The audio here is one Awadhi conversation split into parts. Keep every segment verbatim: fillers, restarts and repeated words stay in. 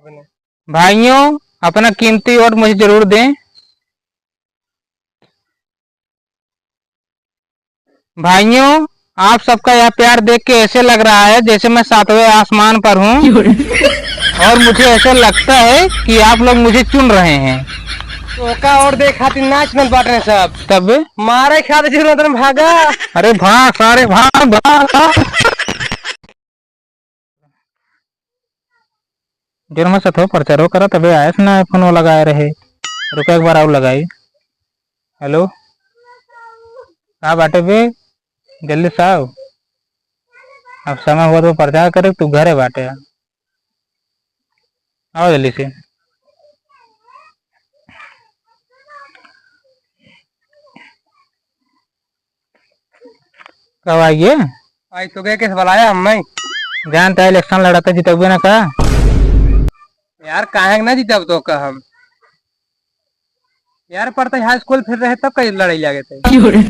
भाइयों, अपना कीमती वोट मुझे जरूर दें। भाइयों, आप सबका यह प्यार देख के ऐसे लग रहा है जैसे मैं सातवें आसमान पर हूँ। क्यों रे? और मुझे ऐसा लगता है कि आप लोग मुझे चुन रहे हैं। तो का और देख खातिर नाच में बांट रहे सब। तब? मारे खातिर जरूर तुम भागा। अरे भाग सारे, भाग, भाग, भाग। जोर में से थो प्रचारो करा, तबे आयस ना फोन लगाए रहे। रुका, एक बार और लगाई। हेलो, का बाटे बे? जल्दी से आओ, अब समय हुआ तो प्रचार करे, तू घरे बाटे, आओ जल्दी से। कब आइए? आज तो गए केस बुलाया हम मैं। जानता है इलेक्शन लड़ाता जितबे ना का। यार काहे ना जितब तो का हम। यार पढ़ते हाई स्कूल फेल रहे तब कई लड़ाई लगे थे। क्यों रे?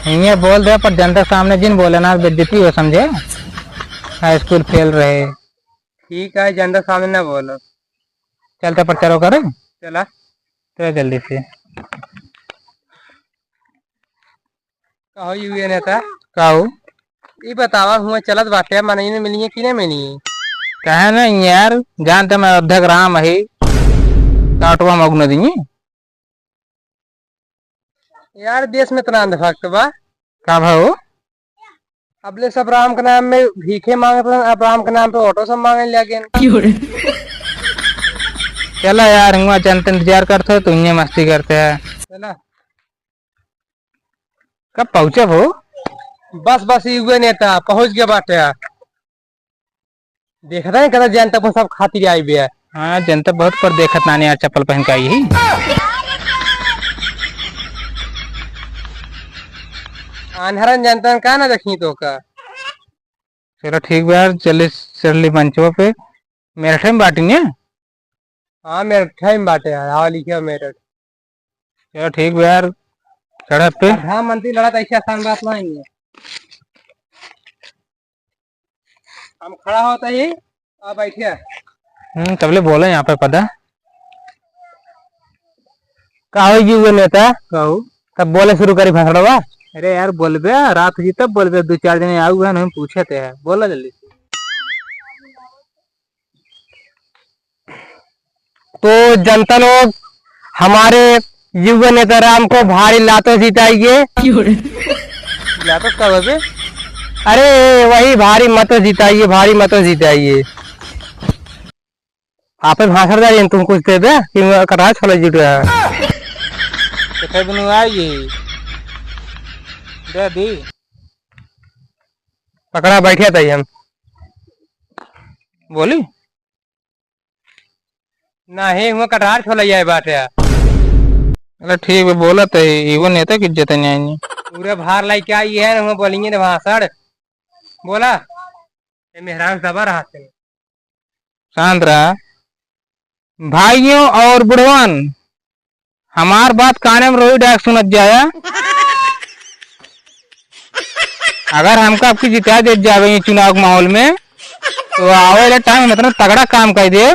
ये बोल दे पर जनता सामने जिन बोले ना बेइज्जती हो समझे। हाई स्कूल फेल रहे। ठीक है जनता सामने ना बोलो। चलते प्रचारो करे। चला। तो जल्दी से। कहो युवा नेता। का हो? ई बतावा, हुआ चलत बाटे, मनई ने मिली है कि नहीं मिली है? काहे नहीं यार, जानते मैं अयोध्या के राम है, काटवा मगन दी। यार, देश में इतना अंधभक्त बा। का भाव? अबले सब राम के नाम में भीखे मांगत रहन, अब राम के नाम पे ऑटो सब मांगे लगे। क्यों रे? चला यार, हुआ चलते इंतजार करते हो, तू इन्हें मस्ती करते हैं। चला। कब पहुँचब हो? बस, बस, युवा नेता पहुँच गया बाटे। देखत है, कहता जनता पर सब खातिर आई बे। हाँ, जनता बहुत पर देखत नानी यार, चप्पल पहन के आई ही। आन्हरन जनता का ना देखी तो का। चलो ठीक बा यार, चले चढ़ली मंचवा पे। मेरठे में बाटी ने? हाँ, मेरठे में बाटे यार, हाँ, लिखे मेरठ। चलो ठीक बा यार, चढ़त पे। प्रधानमंत्री लड़त ऐसे आसान बात नहीं है। हम खड़ा होता ही, आ बैठिया। हम्म, तबले बोले यहाँ पे पदा। का हो युवा नेता? का हो? तब बोले शुरू करी भाषणवा। अरे यार, बोलबे, रात जी तब बोलबे, दो चार जने आऊ है, नहीं पूछे थे, बोला जल्दी से। तो जनता लोग, हमारे युवा नेता राम को भारी लातों जिताइए। क्यों रे? लातों कब है बे? अरे, वही भारी मतों जिताइए, भारी मतों जिताइए। आपे भाषण दे रहे हैं, तुम कुछ दे दे, कि मैं कटहा छोले जुट रहा है। तो फिर बिनु आइए। दे दी। पकड़ा, बैठे थे हम। बोली? नाही, हुआ कटहार छोलैया बाटे। अरे ठीक बा, बोला तो इवो नेता की इज्जत नहीं आईनी। पूरे भार लेके आई है, हुआ बोलेंगे ना भाषण। बोला, ए मेहरान सबर हाथ से। शांत रहा। भाइयों और बुढ़वन, हमार बात काने में रोई डाक सुनत जाया। अगर हमका आपकी जिता देत जावे ये चुनाव के माहौल में, तो आवे वाले टाइम में इतना तगड़ा काम कर दे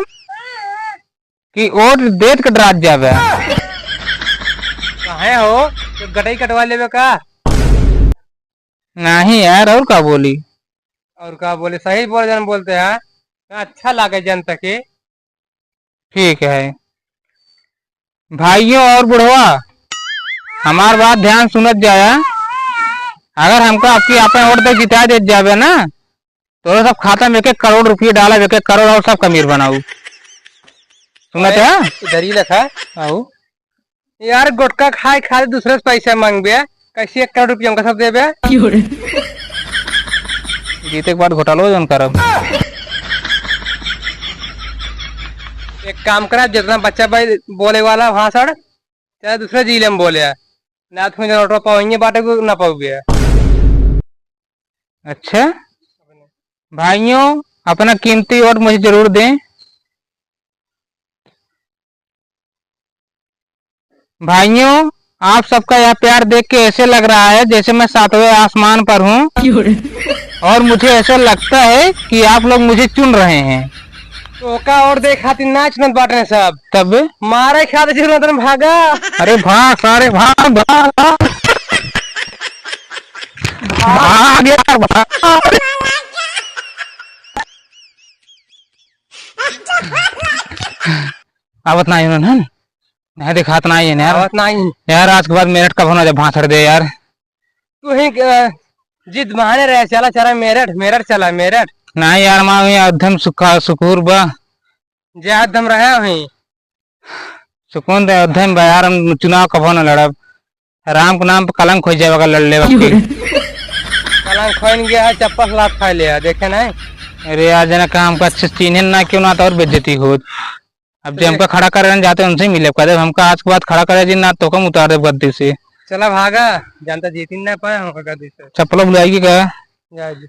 कि वोट देत के डरात जावे। काहे हो, तो गटई कटवा लेवे का? नहीं यार, और का बोली? और का बोले, सही बोल जन बोलते हैं, अच्छा लागे जनता के। ठीक है। भाइयों और बुढ़वा, हमार बात ध्यान सुनत जाया। अगर हमका आपकी आपन वोट दे जिता देत जावे ना, तो सब खाता में एक एक करोड़ रुपये डाला, एक एक करोड़ और सबका अमीर बनाऊ। सुनत है? इधर ही लिखा। आओ। यार, गुटखा खाए खातिर दूसरे से पैसा मांगबे, कैसे एक करोड़ रुपया हमका सब देबे? क्यों रे? जीते के बाद घोटालो जौन करब। एक काम करा, जितना बच्चा भाई बोले वाला भाषण, चाहे दूसरे जिले में बोले, ना तुम नोटवा पावेंगे, बाटे को ना पाओगे। अच्छा, भाइयों, अपना कीमती वोट मुझे जरूर दें। भाइयों, आप सबका यह प्यार देख के ऐसे लग रहा है जैसे मैं सातवें आसमान पर हूँ। क्यों रे? और मुझे ऐसा लगता है कि आप लोग मुझे चुन रहे हैं। तोका और देख खातिर नाच नत बाटने सब। तब? मारे खातिर जरूर तुम भागा। अरे भाग सारे, भाग, भाग, भाग। भाग यार, भाग। आवत ना इन्होंने, हैं? नहीं दिखात ना ये यार। आवत ना ये। यार, आज के बाद मेरठ कब होना जब भाषण दे यार। तू ही, अ, जिद बहाने रहे, चला, चला मेरठ, मेरठ चला, मेरठ। नहीं यार, माँ, ये अध्यम सुखा, सुकूर बा। जे अध्यम रहे वहीं। सुकून दे अध्यम बा यार, हम चुनाव कबो न लड़ब। राम के नाम पे कलंक हो जाएगा, लड़ लेबा के। कलंक खोइन गया है, चप्पल लात खा लिया, देखे नहीं? अरे यार, जना का हमका अच्छे से चीन्हे ना, क्यों ना तो और बेइज्जती होत। अब जे हमका खड़ा करे रहन जाते, उनसे ही मिले। कह दे, "हमका आज के बाद खड़ा करे जी ना, तो कम उतार दे गद्दी से।" चला भागा, जनता जीती ना पाए हमका गद्दी से। चप्पलो भुलाएगी का? जा जी।